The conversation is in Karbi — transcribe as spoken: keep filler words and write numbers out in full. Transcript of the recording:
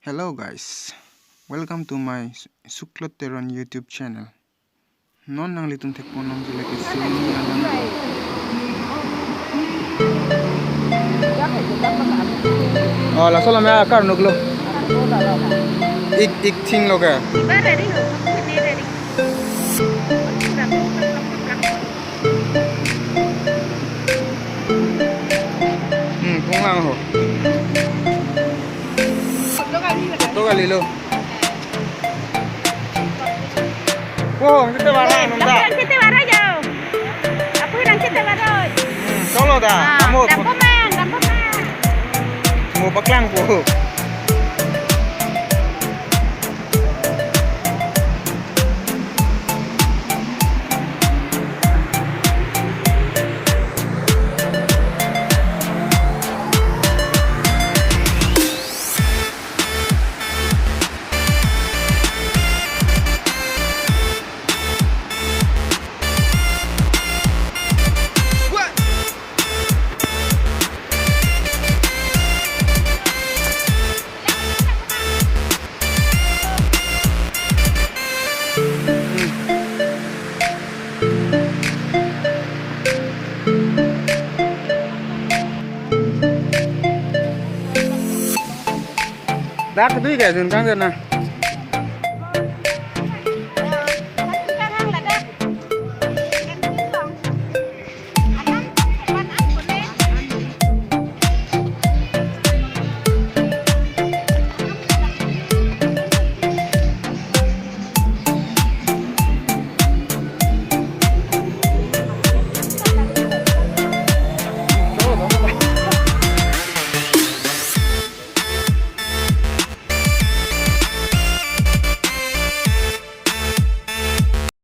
Hello guys, welcome to my Suklo Teron YouTube channel. Non nanglitum thekpon longji lake Siloni alang. Oh, laso lam ya kar nuklo. Ik ik thing lo ke. Hmm, kung lang ho. Photo kali lo. Ko, kita barang nung ta. Kita barang jauh. Apa yang kita barang? Hmm, solo ta. Ah, kamu. Dampo man, dampo man. Mau paklang ko. Dak dui ga jun kang jana.